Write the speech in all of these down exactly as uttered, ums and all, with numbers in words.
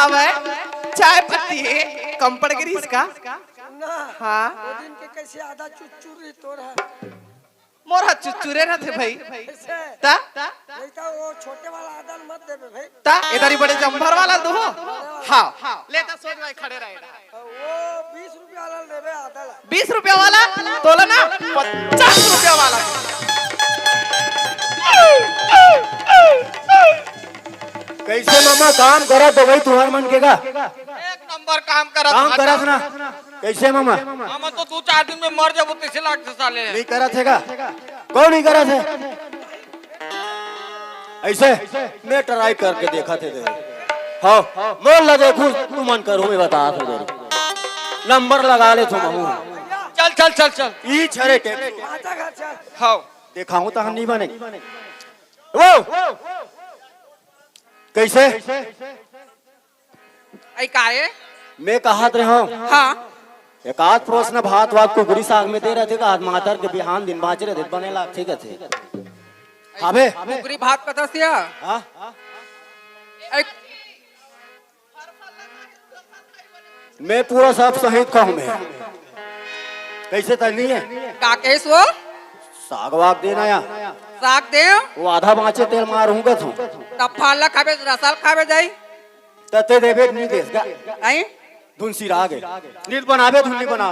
अबे, चाय पत्ती हे, कम पड़ गे रिहिस का? ना। हाँ। वो दिन के कैसे आधा चुचुर रही तोर है। मोर हाथ चुचुरे रहथे भाई। कैसे? ता? नहीं तो वो छोटे वाला आधा मत देबे भाई। ता? एदारी बड़े जम्भर वाला दो हो? हाँ। ले ता सोच भाई खड़े रहे। वो बीस रुपया वाला लेबे आधा ला। बीस रुपया वाला? तोला ना पचास रुपया वाला। कैसे मामा काम करत हो भाई तुहार मन के का? एक नंबर काम करत काम हस। करत ना। कैसे मामा? मामा तो दू चार दिन में मर जाबो तइसे लागथे साले। नहीं करत हे का? कौन नहीं करत हे? ऐसे मैं ट्राई करके देखत हे। हाँ, मोर ला देखू तुमन करू मैं बता दे। नंबर लगा ले तुम। चल चल चल चल। ई छरे टेप। हाँ। देखाऊं तो हम नहीं बने। वो कैसे? आई काहे? मैं कहत रहे हूँ। हाँ। एकाध परोस न भात वात कुकरी साग में दे रहे थे का? आज मातर के बिहान दिन बाँचे रहे थे, बने लागथे कथे। खाबे? कुकरी भात कथा सिया? हाँ? आई मैं पूरा सब सहित खाऊं मैं। कैसे तैं नहीं है? का कहिस वो? साग वाग देना या। साग दे? वो आधा बाँचे तेल मारूंगा तू। तब फल खाबे, रसल खाबे जाई। तते देबे नहीं देस गा। आई? धुन सिरा गे। नित बनाबे धुन नहीं बना।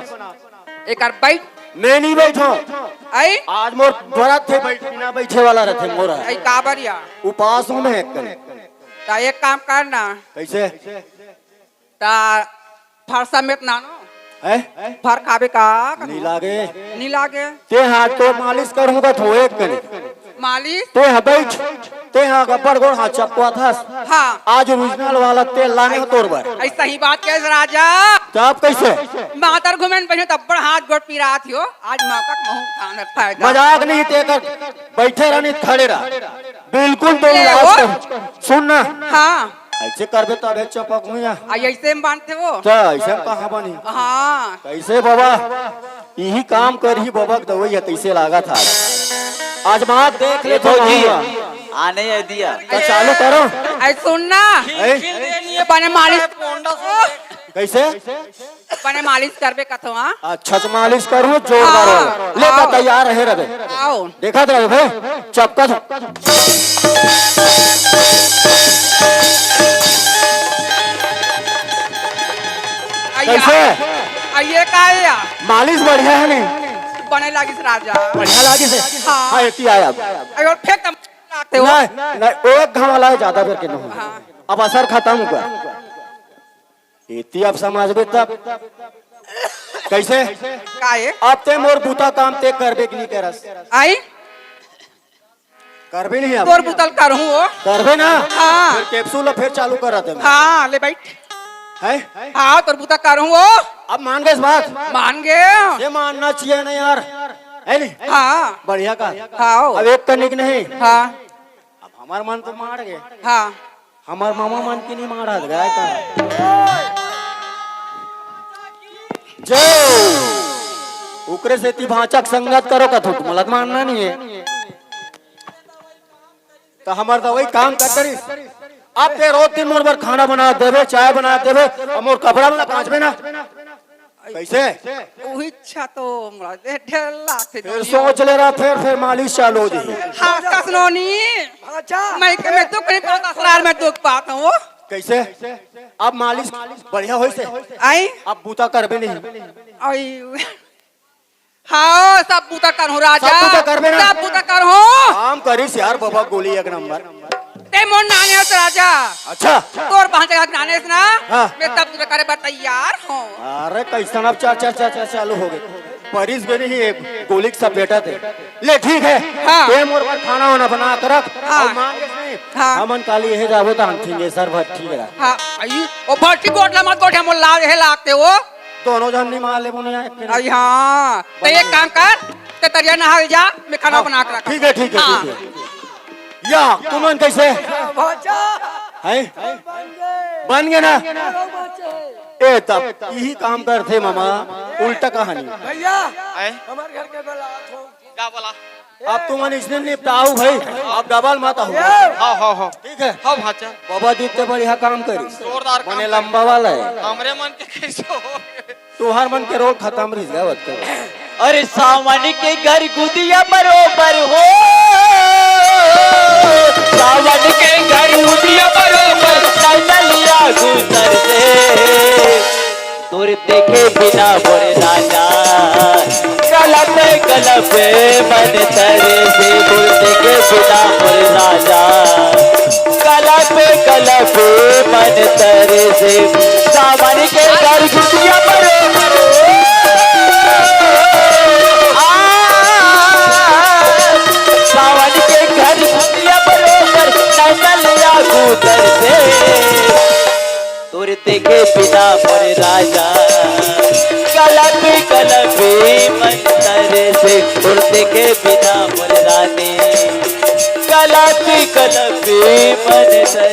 एकर बैठ। मैं नहीं बैठो। आई? आज मोर बरत थे बैठ, बिना बैठे वाला रहथे मोरा। आई काबर या? उपास हूँ मैं एक कने। ता एक काम करना। कैसे? ता फरसा में नानो। है? फर खाबे का? नहीं लागे। नहीं लागे। ते हाथ तो मालिश करूंगा तो एक कने। मालिश? ते हा बैठ। ते हा गब्बर गोड़ हाथ चपकवा था। हाँ। आज ओरिजिनल वाला तेल लाने हो तोर बर। ऐसा ही बात कहे राजा। तो आप कैसे? मातर घूमे न बने तब पर हाथ गोड़ पिरात हो। आज मौका महू उठाना फायदा। मजाक नहीं ते कर। बैठे रहनी खड़े रह। बिल्कुल तो ले इलाज वो। कर। सुन ना। हाँ। ऐसे करबे तबे चपक हुई है। आ, ऐसे में बांधते वो। तो ऐसे में कहाँ बनी? हाँ। कैसे बाबा? यही काम कर ही बाबा के दवाई है, तैसे लागा था। आजमा देख ले तो भौजी, मामा। आने ये दिया। तो चालू करो। ऐ सुन ना। ऐ? ये बने मालिश। कैसे? बने मालिश करबे कथो, हाँ? अच्छा, तो मालिश करूँ, जोरदार हाँ, वाला। ले, आओ। तो तैयार रहे रहे। आओ। देखत रहे भाई, चपकत। आइए, कैसे? आइए, का है या? मालिश बढ़िया है नहीं? बने लागिस राजा। बढ़िया लागिस है? हाँ। हाँ, एती आया अब। अरे, और फेंक दम लागते हो। नहीं, नहीं, एक घाव वाला है, ज्यादा बेर के नहीं। हाँ। अब असर खत्म हुआ। एती अब समझबे तब। कैसे? काहे? अब ते मोर बूता काम ते करबे कि नहीं करस? आई? करबे नहीं अब? तोर बूता ल करहूँ वो। करबे ना? हाँ। फिर कैप्सूल ला फिर चालू कर रहा था। हाँ, ले बैठ। है? हाँ, तोर बूता करहूँ वो। अब मान गए इस बात? मान गए। ये मानना चाहिए ना यार। है नहीं? हाँ। बढ़िया का। हाँ। अब एक कनिक नहीं। हाँ। अब हमार मन तो मार गए। हाँ। हमार मामा मन के नहीं मारा गया का? जय। ओकरे सेती भांचा के संगत करो का थोक मलत मानना नहीं है। तो हमार दवाई काम कर करी। आप ते रोज दिन मोर बर खाना बना देबे, चाय बना देबे, और मोर कपड़ा बना पाँच में ना। कैसे? उही इच्छा तो हमरा दे ढेर लागथे फिर जोनी। सोच ले रहा, फिर, फिर मालिश चालू हो जाए। हाँ, कसनोनी। अच्छा। मैं के मैं दुख नहीं पाता, ससुराल में दुख पाता हूँ। कैसे? अब मालिश बढ़िया होइसे? आई? अब बूता करबे नहीं। आई। हाँ, सब बूता करहूँ राजा। सब बूता करबे ना? सब बूता करहूँ। काम करिस यार बाबा गोली एक नंबर। ते मोर नाने हस राजा। अच्छा। तोर पहुँच गया नाने हस ना। हाँ। मैं सब बूता करे बर तैयार हूँ। अरे कैसन अब चार, चार, चार, चार चालू हो गए। परिस बे नहीं एक गोली के सब बेटा थे। ले ठीक है। हाँ। ते मोर बर खाना वाना बना के रख। हाँ। और मान के नहीं। हाँ। हमन काली यही जाबो तो हम ठीक है सर, ठीक है। हाँ, आई, ओ भट्टी गोटला मत गोठे मोर लाज हे लागते वो। दोनों जन नहीं मार ले बोने यार। अरे हाँ, तो एक काम कर, ते तरिया नहा जा, मैं खाना हाँ, बना के रखा। ठीक है, ठीक है, हाँ। ठीक है। या, तुमन कैसे? भांचा। हैं? बन गए। बन गए ना? लोग बचे। ए, तब यही काम करथे मामा, उल्टा कहानी। भैया, हैं? हमारे घर के बुलात हो। का बोला? अब तुमन इसने निपटाओ भाई, अब डबल मत हो। हाँ, हाँ, हाँ। ठीक है। हाँ, भाचा। बाबा जी इतने बढ़िया काम करिस। जोरदार काम मने करिस। लंबा वाला है। हमरे मन के कैसे हो? तुहार मन के रोल खत्म रहिस गा, बत कर। अरे सावन के घर गुदिया बरोबर हो, सावन के घर गुदिया बरोबर, चंदलिया गुजर से। तोर देखे बिना मोर राजा, कलप कलप मन तरसे। तोर देखे बिना मोर राजा, कलप कलप मन तरसे। सावन के घर गुदिया बरोबर, आ, सावन के घर गुदिया बरोबर, नैनलिया गुजर से। तोर देखे बिना मोर राजा, कलप कलप मन तरसे। तोर देखे बिना मोर रानी, कलप कलप मन तरसे।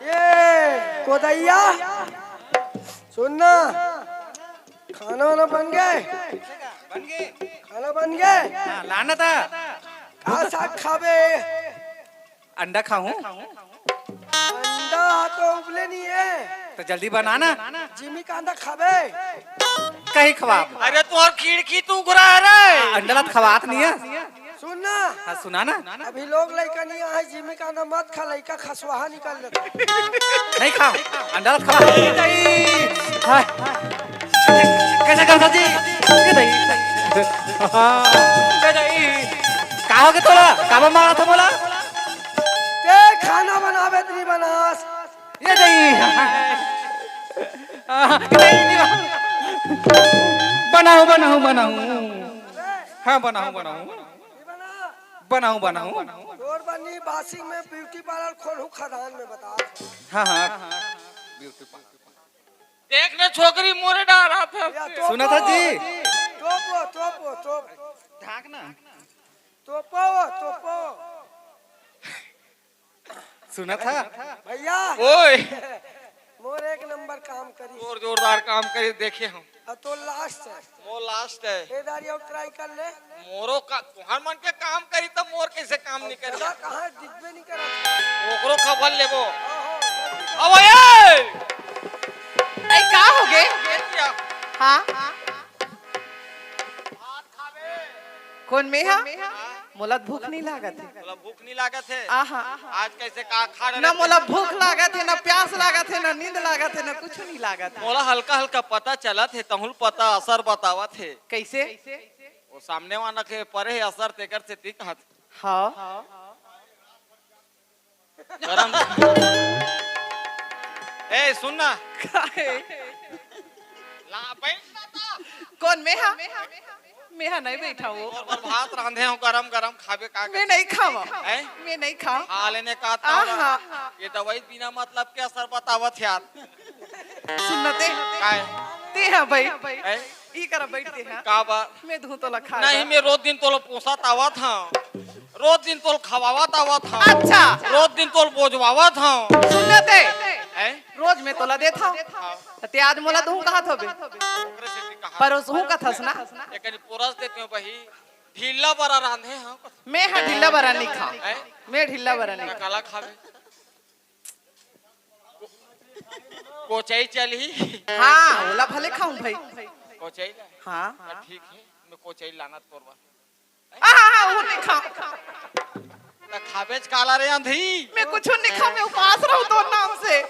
ए कोदैया, सुन ना, खाना वाना बन गए? बन गए। खाना बन गए? हाँ, लाना था। का साग खाबे? अंडा खाहूँ। अंडा तो उबले नहीं है। तो जल्दी बना ना। जिमी कांदा खाबे? कहीं खवाब। अरे तोर खिड़की तो उघरा है रे। अंडा ला खवात नहीं है। सुन ना। हाँ, सुना ना। अभी लोग लइका नहीं आए, जिमी कांदा मत खा, लइका खसवाहा निकाल लेता। नहीं खाओ, अंडा ला खवा। हाँ। कैसे करता जी? ये दही। हाँ। ये दही। का हो गया तोला? का मारा था बोला? ते खाना बनावे त नहीं बनास। ये दही। हाँ, ये दही नहीं बना-, बनाऊं, बनाऊं, बनाऊं। हाँ, बनाऊं, बनाऊं। बनाऊं, बनाऊं। तोर बनी बासिंग में ब्यूटी पार्लर खोलूं खदान में, बता। हाँ, हाँ। Beauty parlour. देख ना छोकरी मोरे डारा था। या तो सुना था जी? तोपो, तोपो, तोप। ढाक ना। तोपो, तोपो। सुना था? भैया। ओए। मोर एक नंबर काम करी। जोर, जोरदार काम करी, देखे हम। अब तो लास्ट है। मोर लास्ट है। ए दारी और ट्राई कर ले। मोरो का, तुहार मन के काम करी तब मोर कैसे काम नहीं करी? कहाँ दिखबे नहीं करा। ओकरो खबर लेबो। हाँ, हाँ, हाँ। अब ए! ए, का हो गे? हाँ? कौन मैं हा? मोला भूख नहीं लागत है। मोला भूख नहीं लागत है। आहा। आज कैसे का खा रहे ना थे? मोला भूख लागत है, ना प्यास लागत है, ना नींद लागत है, ना कुछ नहीं लागत है। मोला हल्का हल्का पता चलत है, तहुल पता असर बतावत है। कैसे? वो सामने वाला के परे है असर, तेकर से ठीक हाथ। हाँ। गरम। ए, सुन ना। काहे? ला, बैठ ना तो। कौन, मैं हा? मैं हा नहीं बैठा वो। और, और भात रांधे हो गरम गरम, खाबे का मैं करबे? नहीं खावा। हैं? मैं नहीं खावा। खा लेने का था। आहा। ये दवाई बिना मतलब के असर बतावत यार। सुन ना ते। काय? ते हा भाई। हैं? ई करा बैठ दे, हाँ। का बा? मैं धूं तोला खा नहीं, रहा। मैं रोज दिन तोला पोसत आवत हूँ, रोज दिन तोला खवावत आवत हूँ। अच्छा। रोज दिन तोला बोझवावत हूँ। सुन ना ते। हैं? रोज मैं तोला देत हूँ। हाँ। ते आज मोला धूं कहत होबे। ओकरे से भी कहा। परोसहूं कथस ना। एकनी पोरस देते हो बही, ढीला बरा रांधे हाँ। मैं हा ढीला बरा नहीं खा। हैं? मैं ढीला बरा नहीं खा। काला खावे। कोचई चलही? हाँ, ओला भले खाऊं भाई। कोचई ला? हाँ। हाँ, ठीक है, मैं कोचई लाना तोरवा। हाँ, हाँ, हाँ, वो नहीं खाऊं। त खाबेच काला रे अंधी? मैं कुछ नहीं खाऊं, मैं उपास रहूं तोर नाम से।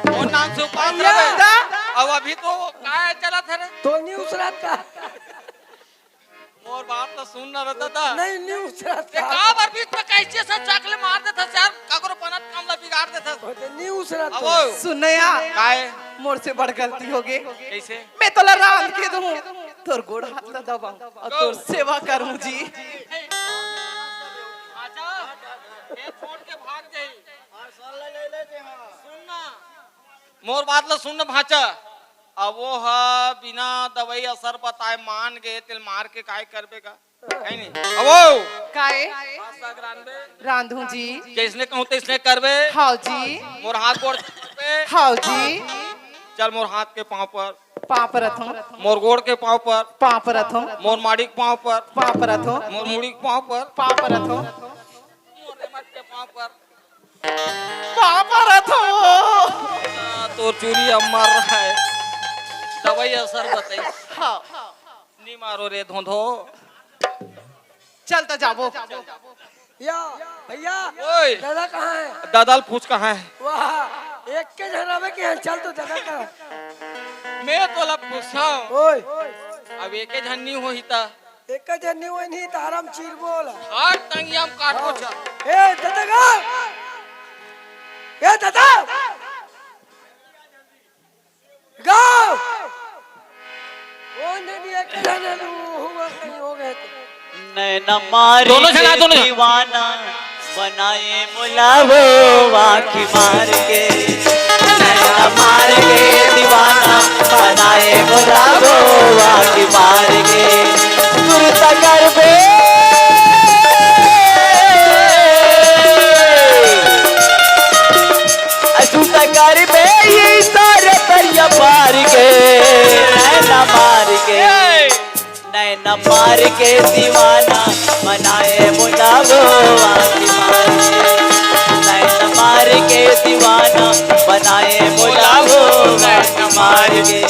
कौन नाम से उपास भैया। रहे? दा। अब अभी तो काय चलत है रे? तो नहीं उसरात का। मोर बात तो सुन ना रे दादा। नहीं, नहीं उसरत ए, का। का बार बीच में कैसे से चाकले मार देथस यार, काकरो बनत काम ला बिगाड़ देथस। ओ, तो नहीं उसरत अब तो। सुनया, काय? मोर से बड़ गलती हो गई। कैसे? मैं तोला रांध के दूं, तोर गोड़ हाथ ला दबाऊं और तोर सेवा करूं जी। आजा, ये छोड़ के भाग जाई। सुन ना। मोर बात ला सुन ना भांचा। अब वो ह बिना दवाई असर बताए मान गे, तेल मार के काय करबे का? है नहीं? अब वो काय? रांधू जी। जैसने कहूँ तैसने करबे। हाँ जी। मोर हाथ गोड़ छुबे। हाँ जी। चल मोर हाथ के पाँव पर, पाँव परत हूँ। मोर गोड़ के पाँव पर, पाँव परत हूँ। मोर माड़ी के पाँव पर, पाँव परत हूँ। मोर मुड़ी के पाँव पर, पाँव परत हूँ। मोर रेमट के पाँव पर, पाँव परत हूँ। आ, तोर चूरी अम्मर है, दवाई असर बताई। हाँ। नी मारो रे धोंधो। चल त जाबो। या, भैया, ओए। दादा कहाँ है? दादा ल पूछ कहाँ है? वाह, एक के झन आवे के है, चल तो दादा का। मैं तोला पूछां। ओए। अब एके झन नी होही ता। एके झन नी होही नी, तारम चीरबो ला। हाथ टंगिया म काटबो हाँ। चल। ए, दादा गा। ए, दादा। गाओ। ओ नहीं, नहीं, एक जने हुआ कहीं हो गए तो। नैना मार दोनों के जना, दोनों जना। दीवाना बनाए मुलावो आँखी मार के। नैना मार के दीवाना बनाए मुलावो आँखी मार के। सुरता करबे। सुरता करबे ये सारे दरिया पार के। नैना मार के, नैना मार के दीवाना बनाए मुलावो आँखी मार के। नैना मार के दीवाना बनाए मुलावो आँखी मार के।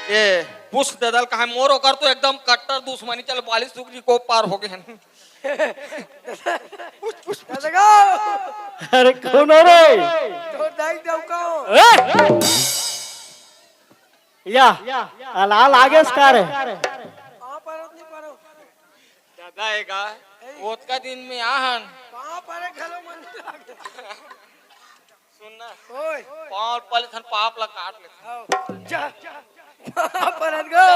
ए, पूछ ददल कहाँ मोर ओकर तो एकदम कट्टर दुश्मनी चल बाली सुकरी को पार हो गए। पूछ, पूछ, पूछ। अरे कौन हो रे? तो दाई दौका हो। ए? या, अलाल आगे से का रे? पाँव परत नहीं परो। दादा एगा, ओतका दिन में आहन। पाँव परे घलो मन नहीं लागे। सुन ना। ओए। पाँव पले थन पाप ला काट ले। आओ, जा। पाँव परत गो।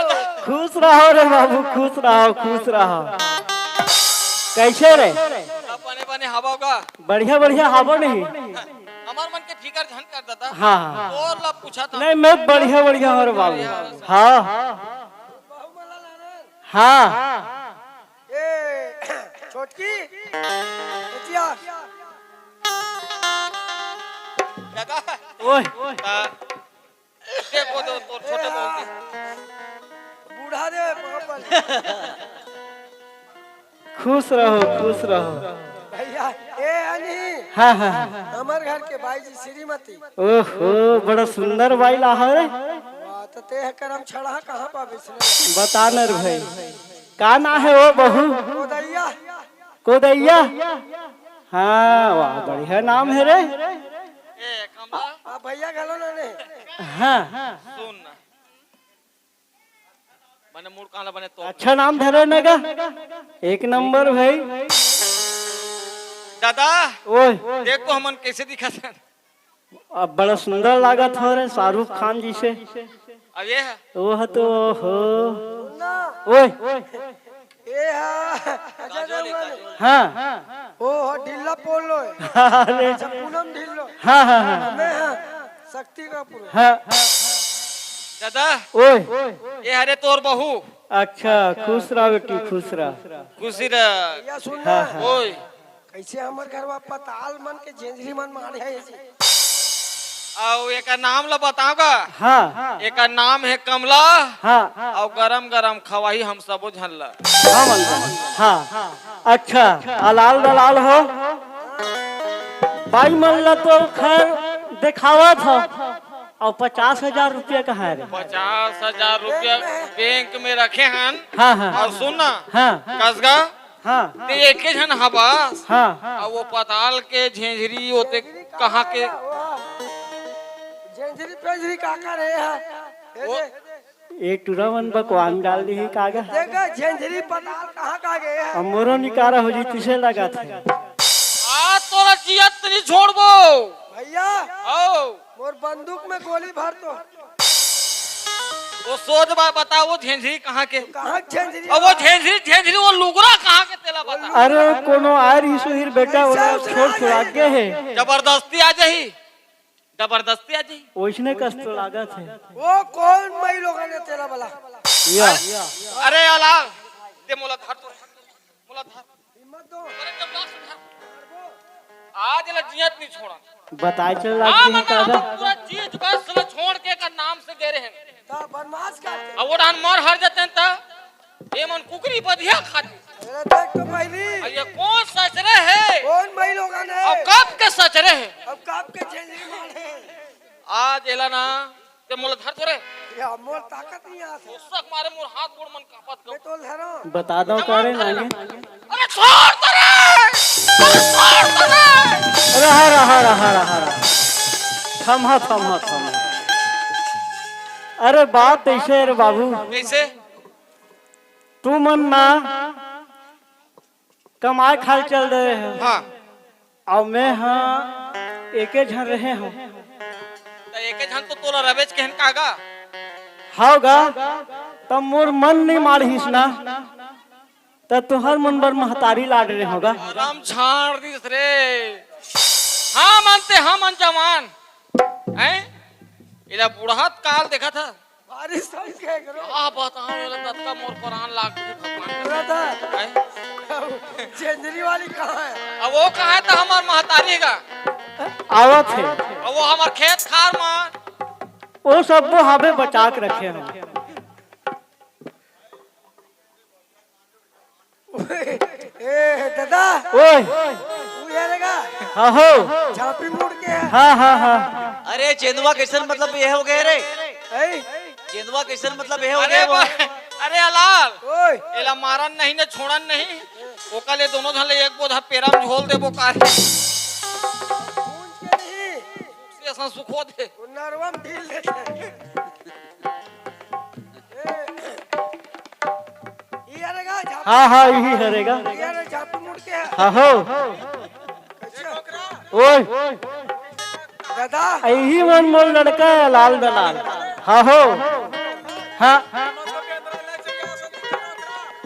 खुश रहो रे बाबू, खुश रहो, खुश रहो। कैसे रे? बने बने हवा का। बढ़िया बढ़िया हवा नहीं। हमार मन के फिकर झन कर दादा। हाँ, हाँ। और ला पूछा था। नहीं, मैं बढ़िया बढ़िया हो रे बाबू। हाँ। हाँ। ए, छोटकी, बचिया। दादा। ओए। ता, देखो दो, तोर छोटे बहू के। बूढ़ा रे, पापा। खुश रहो, खुश रहो। भैया, ए अनही। हाँ, हाँ, हाँ। हमर घर के बाई जी श्रीमती। ओहो, बड़ा सुंदर बाई लाहा रे। वाह, तो ते ह करम छड़ा कहाँ पाबे इसने? बता न रे भाई, का नाम है वो बहू? कोदैया। कोदैया? हाँ, वाह, बढ़िया नाम है रे। ए, कमला। आ, भैया घलो ना ने। हाँ। सुन ना। मने मूड काला बने तो। अच्छा नाम धरे न गा। एक नंबर भाई। दादा, ओए। देख तो हमन कैसे दिखत हन। अब बड़ा सुंदर लागत हो रे, शाहरुख खान जी से। अब ये है। वो है तो, हो। ओए। ए हा, अजय देवगन। हाँ। ओ हो, ढिल्ला पोल लो है। अरे। अच्छा, पूनम ढिल्लो। हाँ, हाँ, हाँ। मैं हाँ, शक्ति का पूरा। हाँ। दादा, ओए। ए हरे तोर बहू। अच्छा, खुश रह बेटी, खुश रह। खुशी रह। भैया सुन हाँ, ना। हाँ। ओए। कैसे हमर घरवा पताल मन के झेंझरी मन मारे है ऐसे? अउ एकर नाम ला बताओ गा? हाँ। एकर नाम है कमला। हाँ। अउ गरम गरम खवाही हम सबो झन ला। हाँ, मन ला। हाँ। अच्छा, अलाल दलाल हो। बाई मन ला तो खैर देखावत हो। अउ पचास हजार रुपया कहाँ रे? पचास हजार रुपया बैंक में रखे हन। हाँ, हाँ। अउ सुन ना, हाँ। कसगा, हाँ। ते एके झन हबस। हाँ। अब वो पताल के झेंझरी होते कहाँ के? झेंझरी पेंझरी का का रे हा? वो ए टुरा मन बकवान डाल दी का गा? देखा झेंझरी पताल कहाँ का गे हा? अब मोरो निकारा हो जी, किसे लगा थे? आ तोरा जियत नहीं छोड़बो। भैया। आओ। मोर बंदूक में गोली भर तो। वो सोच बा, बता, वो झेंझरी कहाँ के? कहाँ झेंझरी? अब वो झेंझरी, झेंझरी, वो लुगरा कहाँ के, तेला बता। अरे, कोनो आय रहिस उही बेटा, ओला छोड़ छुड़ा गे हे। जबरदस्ती आ जाही, जबरदस्ती आ जाही। ओइसने कस तो लागत हे। वो कोन मई लोगन हे तेला बला? या। अरे अलाल, ते मोला धर तो, मोला धर। हिम्मत दो। अरे जब लाश उठा। आज ला जियत नहीं छोड़ा। बताए चल लाग हाँ, दिन बता, का हम पूरा चीज बस ला छोड़ के का नाम से दे रहे हैं। ता बदमाश का थे। अब वो डान मर हर जाते हैं ता ये मन कुकरी बधिया खाते। अरे देख तो पहली। अब ये कौन सचरे है? कौन मई लोगन हे? अब कब के सचरे है? अब कब के झेंझरी मारे? आज एला ना ते मोला धर तो रे। या मोर ताकत नहीं आत हे। उसक मारे मोर हाथ गोड़ मन कांपत मैं लो। तो धरो। बता दो करे नानी। अरे छोड़ तो रे। अरे छोड़ तो रे। रहा, रहा, रहा, रहा, रहा। थमा, थमा, थमा। अरे बात ऐसे हे रे बाबू। कैसे? तू मन ना कमाए खाए चल दे हे। हाँ। अउ मैं हा एके झन रहे हूँ। त एके झन तो तोला रबेच कहन का गा? हव गा, त मोर मन नहीं माड़हिस ना, त तुहर मन बर महतारी लाड रहे होगा। राम छाड़ दिस रे। हाँ मन ते, हाँ मन जवान। हैं? एला बुढ़त काल देखा था। बारिश होइस के करो। का बताओ, एला ततका मोर परान लागथे भगवान। पूरा था। हैं? झेंझरी वाली कहाँ हे? अब वो कहाँ हे त हमर महतारी का? आवत हे। अब वो हमर खेत खार मा। वो सब वो हाबे बचा के रखे हम। ए, दादा। ओए। तू ये रे का? हाँ हो। झांपी मुड़ के। हाँ, हाँ, हाँ। अरे, जेंदवा कइसन मतलब ये हो गए रे? ऐ? जेंदवा कइसन मतलब ये हो अरे गए वो? बा-, अरे अलाल, ओए। एला मारन नहीं न छोड़न नहीं, ओकर ले दोनों झन ले एक बोझा पेरा में झोल देबो का रे? पूंछ के नहीं। से असन सुखो दे। वो नरवा में ढील देते हैं। हाँ, हाँ, इही हरे गा। हाँ हो। ओए। इही मन मोर लड़का हे, लाल दलाल। हाँ हो। हाँ।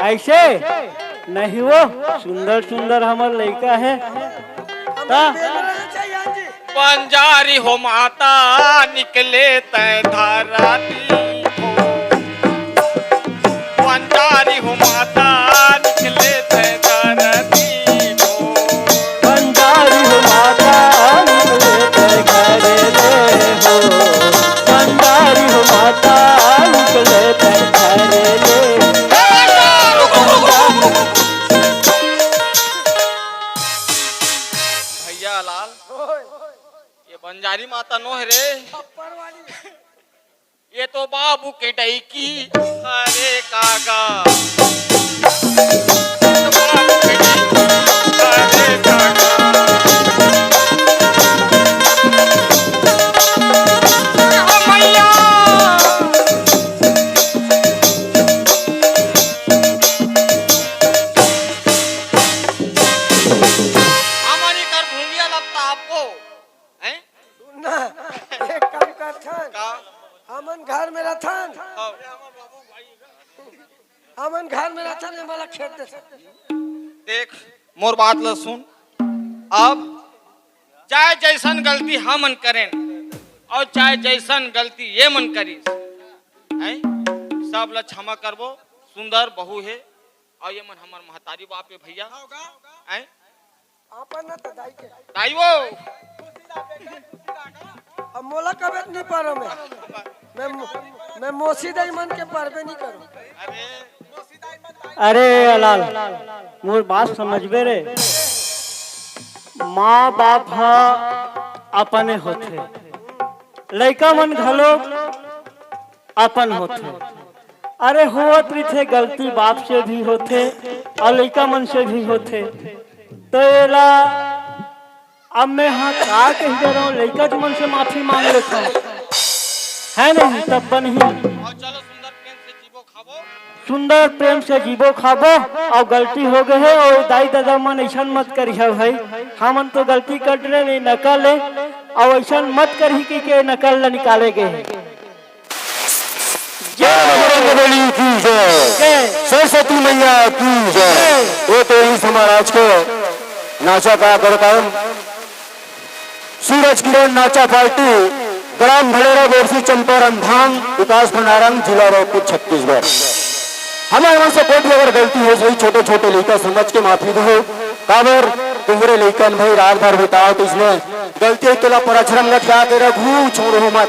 ऐसे नहीं वो, सुंदर सुंदर हमर लइका हे। ता? बंजारी हो माता निकले तै धरती हो। बंजारी हो माता निकले तै धरती हो। बंजारी हो माता निकले तै घर ले हो। बंजारी हो माता निकले तै घर ले। भैया लाल, ये बंजारी माता नो हे रे। छप्पर वाली। ये तो बाबू के डैकी। अरे काका। अरे काका। अरे मैया। हमारी कर भूमिया लगता आपको। हैं? सुन ना, एक काम करथन। का? हमन घर में रथन। हाँ। हमन घर में रथन, ये मला खेत दे। देख, मोर बात ल सुन। अब चाहे जैसन गलती हमन करेन अउ चाहे जैसन गलती ये मन करिस, हैं? सब ल क्षमा करबो। सुंदर बहू हे अउ ये मन हमर महतारी बाप हे भैया, हैं? आपन न त दाई के। दाई वो। अब मोला कबे नहीं पारो मैं। मैं, मैं मौसी दाई मन के परबे नहीं करो। अरे अलाल, मोर बात समझबे रे। माँ बाप ह अपने होथे, लइका मन घलो अपन होथे। अरे होवत रहिथे, गलती बाप से भी होथे अउ लइका मन से भी होथे। तो एला अब मैं हा का कही दे रहा हूँ, लइका मन से माफी मांग लेता हूँ, है नहीं? तब बनही। सुंदर प्रेम से जीबो खाबो अउ गलती हो गए हे अउ दाई ददा मन ऐसन मत करिहा भाई, हमन तो गलती कर डरे नहीं नकल ले अउ ऐसन मत करही कि के नकल ल निकाले गए हे। जय जय। सरस्वती मैया की जय। ये तो इस महाराज के नाचा का कार्यक्रम सूरज किरण नाचा पार्टी, ग्राम भलेरा, बोरसी चंपारण धाम, विकास खंडारंग, जिला रायपुर, छत्तीसगढ़। हमर मन से कोई भी अगर गलती हो सही, छोटे छोटे लइका समझ के माफी दो। काबर तुम्हरे लइकन भाई रात भर बिताओ, तो इसमें गलती है, तोला परछरम गठिया के रखू, छोड़ो मत।